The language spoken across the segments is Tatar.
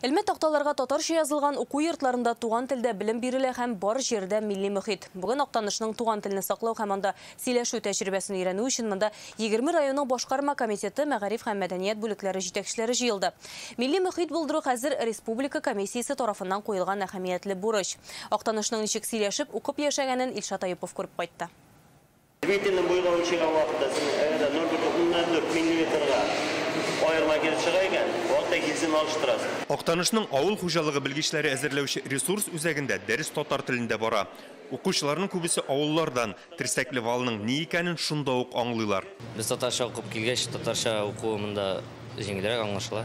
Элмә такталарга татарча язылган уку йортларында туган телдә белем бирелә һәм бар җирдә милли мөхит. Бүген Актанышның туган телне саклау һәм анда сөйләшү тәҗрибәсен өйрәнү өчен монда 20 районның башкарма комитеты, мәгариф һәм мәдәният бүлекләре җитәкчеләре җыелды. Милли мөхит булдыру хәзер республика комиссиясе тарафыннан куелган әһәмиятле бурыч. Актанышның ничек сөйләшеп, укып яшәгәнен Илшат Аюпов күреп кайтты. Двигательнең буйга үлчәгән вакытта син әгәр дә 0,4 миллиметрга аерма килеп чыга икән, вакытта гильзаны алыштырасың. Актанышның авыл хуҗалыгы белгечләре әзерләүче ресурс үзәгендә дәрес татар телендә бара. Укучыларның күбесе авыллардан, терсәкле валның ни икәнен шунда ук аңлыйлар. Без татарча укып килгәч, татарча уку монда җиңелрәк аңлашыла.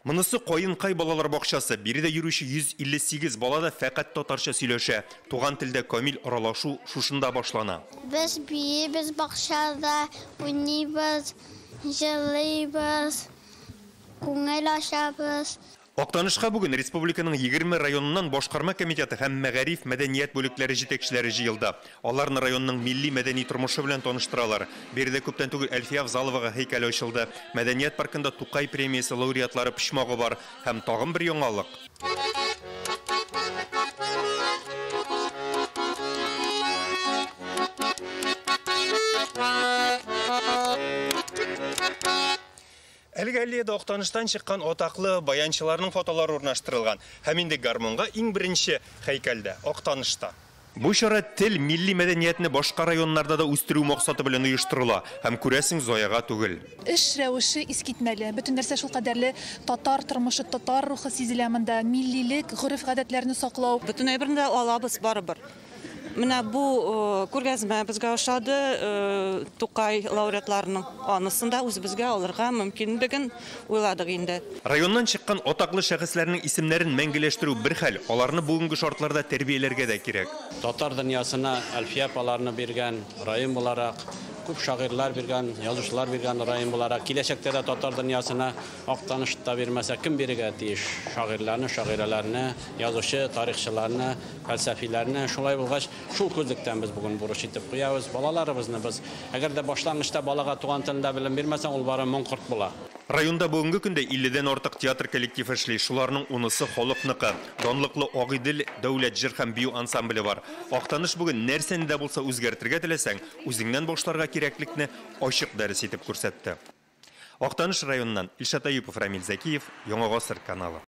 Монысы Каенкай балалар бакчасы. Биредә йөрүче 158 бала да фәкать татарча сөйләшә. Туган телдә камил аралашу шушында башлана. Без биибез бакчада, уйныйбыз, җырлыйбыз, күңел ачабыз. Актанышка бүген республиканың 20 районыннан башкарма комитеты һәм мәгариф, мәдәният бүлекләре җитәкчеләре җыелды. Аларны районның милли мәдәни тормышы белән таныштыралар. Биредә күптән түгел Әлфия Авзаловага һәйкәле ачылды. Мәдәният паркында Тукай премиясе лауреатлары почмагы бар һәм тагын бер яңалык. Әлеге аллеяда Актаныштан чыккан атаклы баянчыларның фотолары урнаштырылган. Һәм инде гармунга иң беренче һәйкәлдә Актанышта. Бу чара тел милли мәдәниятне башка районнарда да үстерү максаты белән оештырыла. Һәм күрәсең, заяга түгел. Эш рәвеше искитмәле. Бөтен нәрсә шулкадәрле татар тормышы, татар рухы сизелә монда. Миллилек, гореф-гадәтләрне саклау. Бөтен әйберне дә алабыз барыбер. Менә бу күргәзмә безгә ошады, Тукай лауреатларының анысын да үзебезгә алырга мөмкинлеген уйладык инде. Районнан чыккан атаклы шәхесләрнең исемнәрен мәңгеләштерү бер хәл, аларны бүгенге шартларда тәрбияләргә дә кирәк. Татар дөньясына Әлфия апаларны биргән район буларак, күп шагыйрьләр биргән, язучылар биргән район буларак, киләчәктә дә татар дөньясына Актанышта бирмәсә, кем бирергә тиеш? Шагыйрьләрне, шагыйрәләрне, язучы, тарихчыларны, фәлсәфиләрне. Шулай булгач, шул күзлектән без бүген бурыч итеп куябыз балаларыбызны без. Әгәр дә башлангычта балага туган телендә белем бирмәсәң, ул бары моңкорт була. Районда бүгенге көндә 50-дән артык театр коллективы эшли. Шуларның 10-сы халыкныкы. Данлыклы Агыйдел дәүләт җыр һәм бию ансамбле бар. Актаныш бүген нәрсәне дә булса үзгәртергә теләсәң, үзеңнән башларга кирәклекне ачык дәрес итеп күрсәтте. Актаныш районыннан Илшат Аюпов, Рамил Зәкиев, Яңа Гасыр каналы.